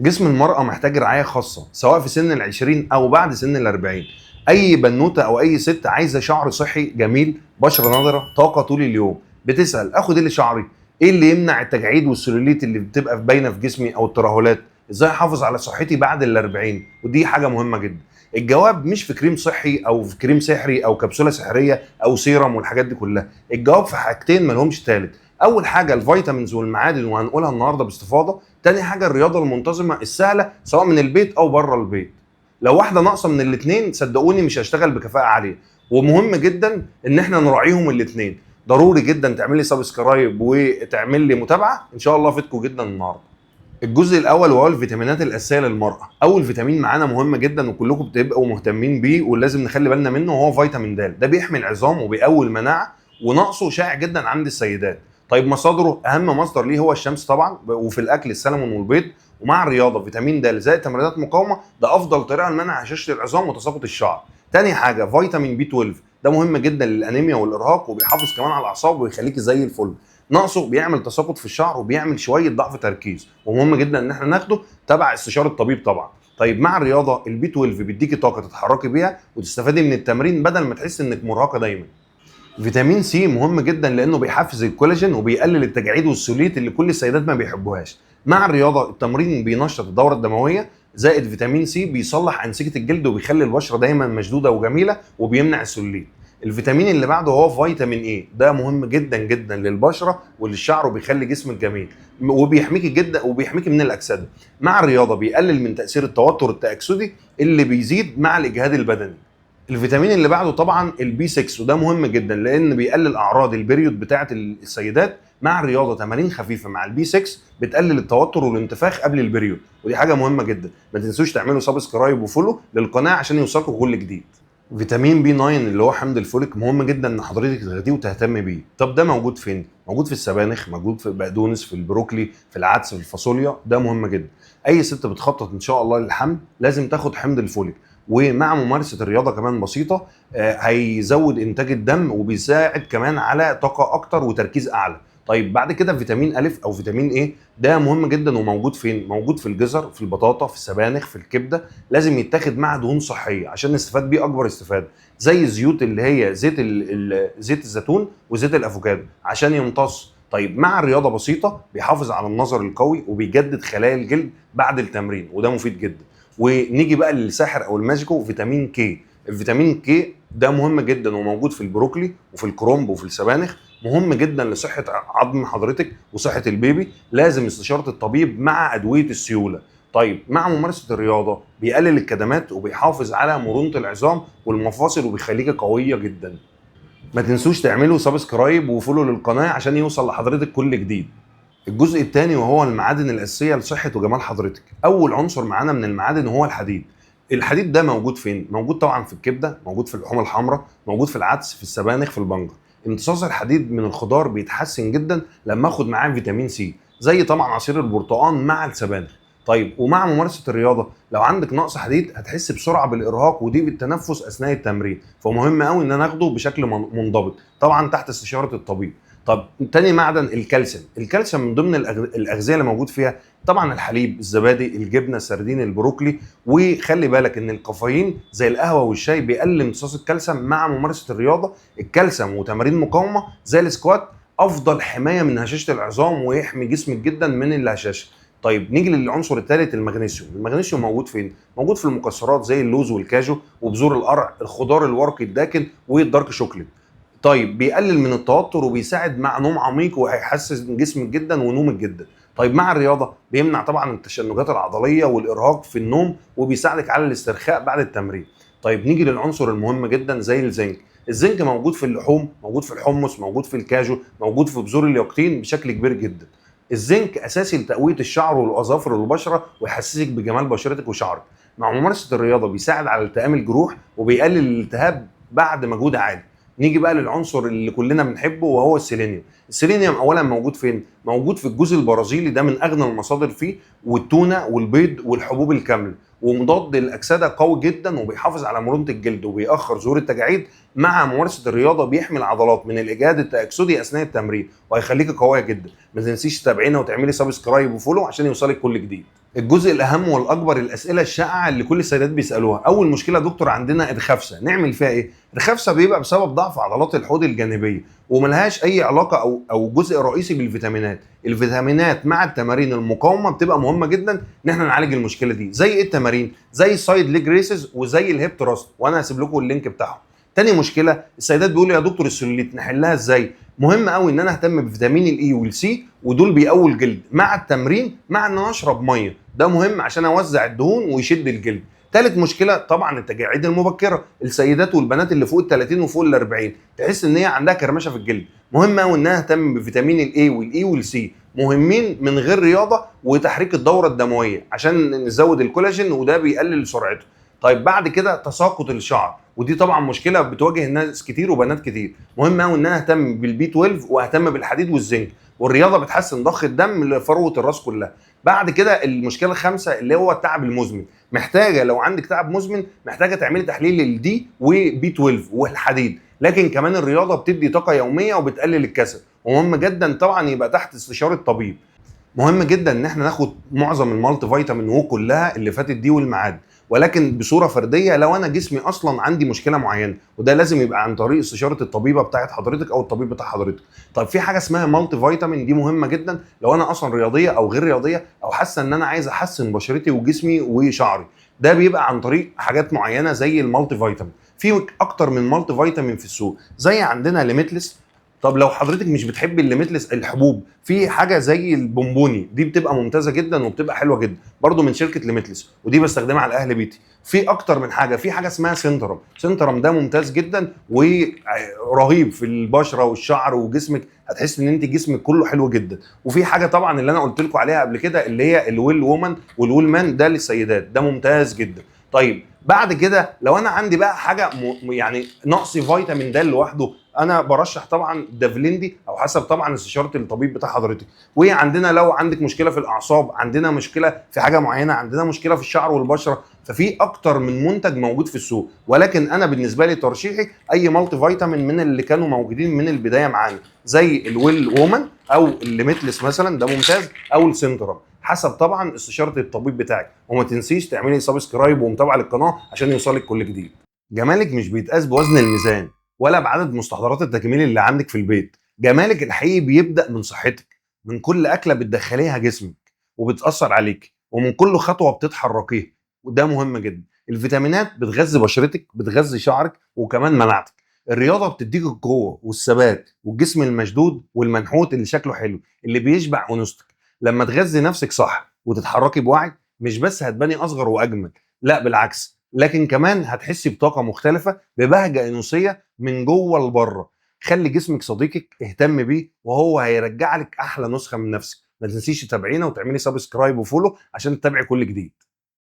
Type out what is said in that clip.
جسم المرأة محتاج رعاية خاصة سواء في سن 20 أو بعد سن 40. أي بنوتة أو أي ست عايزة شعر صحي جميل، بشرة نضرة، طاقة طول اليوم، بتسأل آخد إيه لشعري؟ إيه اللي يمنع التجاعيد والسيلوليت اللي بتبقى باينة في جسمي أو الترهلات؟ إزاي أحافظ على صحتي بعد 40؟ ودي حاجة مهمة جدا. الجواب مش في كريم صحي أو في كريم سحري أو كبسولة سحرية أو سيرم والحاجات دي كلها. الجواب في حاجتين مالهمش تالت. اول حاجة ال vitamins والمعادن، وهنقولها النهارده باستفاضه. تاني حاجة الرياضة المنتظمه السهلة سواء من البيت او بره البيت. لو واحدة ناقصه من الاثنين صدقوني مش هشتغل بكفاءة عالية، ومهم جدا ان احنا نراعيهم الاثنين. ضروري جدا تعمل لي subscribe وتعمل لي متابعه، ان شاء الله افيدكم جدا النهارده. الجزء الاول وهو الفيتامينات الاساسية للمراة. اول فيتامين معانا مهم جدا وكلكم بتبقوا مهتمين بيه ولازم نخلي بالنا منه، وهو فيتامين د. ده بيحمي العظام وبيقوي المناعة، ونقصه شائع جدا عند السيدات. طيب مصادره، اهم مصدر ليه هو الشمس طبعا، وفي الاكل السلمون والبيض، ومع الرياضة فيتامين د زائد تمرينات مقاومة، ده افضل طريقه لمنع هشاشة العظام وتساقط الشعر. تاني حاجة فيتامين بي 12، ده مهم جدا للانيميا والارهاق، وبيحافظ كمان على الاعصاب ويخليكي زي الفل. نقصه بيعمل تساقط في الشعر وبيعمل شوية ضعف تركيز، ومهم جدا ان احنا ناخده تبع استشاره الطبيب طبعا. طيب مع الرياضة البي 12 بيديكي طاقة تتحركي بيها وتستفادي من التمرين بدل ما تحسي انك مرهقة دايما. فيتامين سي مهم جدا لانه بيحفز الكولاجين وبيقلل التجاعيد والسيلوليت اللي كل السيدات ما بيحبوهاش. مع الرياضة التمرين بينشط الدورة الدموية، زائد فيتامين سي بيصلح انسجة الجلد وبيخلي البشرة دايما مشدودة وجميلة وبيمنع السيلوليت. الفيتامين اللي بعده هو فيتامين اي، ده مهم جدا جدا للبشره وللشعر وبيخلي جسمك جميل وبيحميكي جدا وبيحميكي من الاكسدة. مع الرياضة بيقلل من تاثير التوتر التاكسدي اللي بيزيد مع الاجهاد البدني. الفيتامين اللي بعده طبعا البي 6، وده مهم جدا لان بيقلل اعراض ال period بتاعه السيدات. مع الرياضة تمارين خفيفة مع البي 6 بتقلل التوتر والانتفاخ قبل ال period، ودي حاجة مهمة جدا. ما تنسوش تعملوا subscribe و follow للقناة عشان يوصلكم كل جديد. فيتامين بي 9 اللي هو حمض الفوليك مهم جدا ان حضرتك تاخديه وتهتمي بيه. طب ده موجود فين؟ موجود في السبانخ، موجود في البقدونس، في البروكلي، في العدس، في الفاصوليا. ده مهم جدا. اي ست بتخطط ان شاء الله للحمل لازم تاخد حمض الفوليك، ومع ممارسة الرياضة كمان بسيطة هيزود انتاج الدم وبيساعد كمان على طاقة اكتر وتركيز اعلى. طيب بعد كده فيتامين الف او فيتامين ايه، ده مهم جدا وموجود فين؟ موجود في الجزر، في البطاطا، في السبانخ، في الكبده. لازم يتاخد مع دهون صحية عشان نستفاد بيه اكبر استفاده، زي الزيوت اللي هي زيت زيت الزيتون وزيت الافوكادو عشان يمتص. طيب مع الرياضة بسيطة بيحافظ على النظر القوي وبيجدد خلايا الجلد بعد التمرين، وده مفيد جدا. ونيجي بقى للساحر او الماجيكو فيتامين كي. الفيتامين كي ده مهم جدا وموجود في البروكلي وفي الكرنب وفي السبانخ، مهم جدا لصحة عظم حضرتك وصحة البيبي. لازم استشاره الطبيب مع ادوية السيولة. طيب مع ممارسة الرياضة بيقلل الكدمات وبيحافظ على مرونة العظام والمفاصل وبيخليك قوية جدا. ما تنسوش تعملوا subscribe و follow للقناة عشان يوصل لحضرتك كل جديد. الجزء الثاني وهو المعادن الاساسية لصحة وجمال حضرتك. اول عنصر معانا من المعادن هو الحديد. الحديد ده موجود فين؟ موجود طبعا في الكبده، موجود في اللحوم الحمراء، موجود في العدس، في السبانخ، في البنجر. امتصاص الحديد من الخضار بيتحسن جدا لما اخد معاه فيتامين سي، زي طبعا عصير البرتقال مع السبانخ. طيب ومع ممارسة الرياضة لو عندك نقص حديد هتحس بسرعة بالارهاق وضيق التنفس اثناء التمرين، فمهم قوي ان انا اخده بشكل منضبط طبعا تحت استشاره الطبيب. طب تاني معدن الكالسيوم. الكالسيوم من ضمن الاغذية اللي موجود فيها طبعا الحليب، الزبادي، الجبنة، السردين، البروكلي. وخلي بالك ان الكافيين زي القهوة والشاي بيقلل امتصاص الكالسيوم. مع ممارسة الرياضة الكالسيوم وتمارين مقاومة زي ال squat افضل حماية من هشاشة العظام ويحمي جسمك جدا من الهشاشه. طيب نيجي للعنصر الثالث المغنيسيوم. المغنيسيوم موجود فين؟ موجود في المكسرات زي اللوز والكاجو وبذور القرع، الخضار الورقي الداكن وال dark chocolate. طيب بيقلل من التوتر وبيساعد مع نوم عميق وهيحسن جسمك جدا ونومك جدا. طيب مع الرياضة بيمنع طبعا التشنجات العضلية والارهاق في النوم وبيساعدك على الاسترخاء بعد التمرين. طيب نيجي للعنصر المهم جدا زي الزنك. الزنك موجود في اللحوم، موجود في الحمص، موجود في الكاجو، موجود في بذور اليقطين بشكل كبير جدا. الزنك اساسي لتقويه الشعر والاظافر والبشره ويحسسك بجمال بشرتك وشعرك. مع ممارسة الرياضة بيساعد على التئام الجروح وبيقلل الالتهاب بعد مجهود عالي. نيجي بقى للعنصر اللي كلنا بنحبه وهو السيلينيوم. السيلينيوم اولا موجود فين؟ موجود في الجوز البرازيلي، ده من اغنى المصادر فيه، والتونه والبيض والحبوب الكاملة، ومضاد للاكسده قوي جدا وبيحافظ على مرونة الجلد وبيأخر ظهور التجاعيد مع ممارسة الرياضة بيحمي العضلات من الاجهاد التاكسدي اثناء التمرين وهيخليك قوية جدا. ما تنسيش تتابعينا وتعملي subscribe و follow عشان يوصلك كل جديد. الجزء الاهم والاكبر، الاسئلة الشائعة اللي كل السيدات بيسالوها. اول مشكلة يا دكتور عندنا الخفسه، نعمل فيها ايه؟ الخفسه بيبقى بسبب ضعف عضلات الحوض الجانبية وملهاش اي علاقة او جزء رئيسي بالفيتامينات. الفيتامينات مع التمارين المقاومة بتبقى مهمة جدا ان احنا نعالج المشكلة دي. زي ايه التمارين؟ زي ال side leg raises وزي ال hip thrust، وانا هسيب لكم ال link بتاعهم. تاني مشكلة السيدات بيقولوا يا دكتور السلوليت نحلها ازاي؟ مهم قوي ان انا اهتم بفيتامين ال E وال C، ودول بيقووا الجلد مع التمرين، مع ان انا اشرب ميه، ده مهم عشان اوزع الدهون ويشد الجلد. تالت مشكلة طبعا التجاعيد المبكره، السيدات والبنات اللي فوق ال 30 وفوق ال 40 تحس ان هي عندها كرمشه في الجلد، مهم قوي انها اهتم بفيتامين ال A وال E وال C، مهمين من غير رياضة وتحريك الدورة الدموية عشان نزود الكولاجين وده بيقلل سرعته. طيب بعد كده تساقط الشعر، ودي طبعا مشكلة بتواجه ناس كتير وبنات كتير، مهم قوي ان انا اهتم بال B 12 واهتم بالحديد والزنك، والرياضة بتحسن ضخ الدم لفروه الراس كلها. بعد كده المشكلة الخامسة اللي هو التعب المزمن، محتاجه لو عندك تعب مزمن محتاجه تعملي تحليل لل D و B 12 والحديد، لكن كمان الرياضة بتدي طاقة يومية وبتقلل الكسل، ومهم جدا طبعا يبقى تحت استشاره طبيب. مهم جدا ان احنا ناخد معظم ال multivitamin وكلها اللي فاتت دي والمعادن، ولكن بصورة فردية لو انا جسمي اصلا عندي مشكلة معينة، وده لازم يبقى عن طريق استشاره الطبيبة بتاعت حضرتك او الطبيب بتاع حضرتك. طيب في حاجة اسمها multivitamin، دي مهمة جدا لو انا اصلا رياضية او غير رياضية، او حاسه ان انا عايز احسن بشرتي وجسمي وشعري، ده بيبقى عن طريق حاجات معينة زي ال multivitamin. في اكتر من multivitamin في السوق، زي عندنا Limitless. طب لو حضرتك مش بتحبي ال Limitless الحبوب، في حاجة زي البونبوني، دي بتبقى ممتازة جدا وبتبقى حلوة جدا برضو من شركة Limitless، ودي بستخدمها على اهل بيتي. في اكتر من حاجة، في حاجة اسمها Centrum، Centrum ده ممتاز جدا ورهيب في البشرة والشعر وجسمك، هتحس ان انت جسمك كله حلو جدا. وفي حاجة طبعا اللي انا قلت لكم عليها قبل كده اللي هي ال Well Woman وال Well Man، ده للسيدات، ده ممتاز جدا. طيب بعد كده لو انا عندي بقى حاجة يعني نقص فيتامين د لوحده، انا برشح طبعا دافليندي او حسب طبعا استشاره الطبيب بتاع حضرتك. وعندنا لو عندك مشكلة في الاعصاب، عندنا مشكلة في حاجة معينة، عندنا مشكلة في الشعر والبشره، ففي اكتر من منتج موجود في السوق، ولكن انا بالنسبة لي ترشيحي اي multivitamin من اللي كانوا موجودين من البداية معانا، زي ال Well Woman او ال Limitless مثلا، ده ممتاز، او ال Centrum، حسب طبعا استشاره الطبيب بتاعك. وما تنسيش تعملي subscribe ومتابعة للقناة عشان يوصلك كل جديد. جمالك مش بيتقاس بوزن الميزان ولا بعدد مستحضرات التجميل اللي عندك في البيت. جمالك الحقيقي بيبدأ من صحتك، من كل أكلة بتدخليها جسمك وبتأثر عليك، ومن كل خطوة بتتحركيها، وده مهم جدا. الفيتامينات بتغذي بشرتك، بتغذي شعرك، وكمان مناعتك. الرياضة بتديك القوة والثبات والجسم المشدود والمنحوت اللي شكله حلو، اللي بيشبع أنوثتك. لما تغذي نفسك صح وتتحركي بوعي، مش بس هتباني أصغر وأجمل، لا بالعكس، لكن كمان هتحسي بطاقة مختلفة، ببهجة أنوثية من جوه لبره. خلي جسمك صديقك، اهتم بيه وهو هيرجع لك احلى نسخه من نفسك. ما تنسيش تتابعينا وتعملي subscribe و follow عشان تتابعي كل جديد.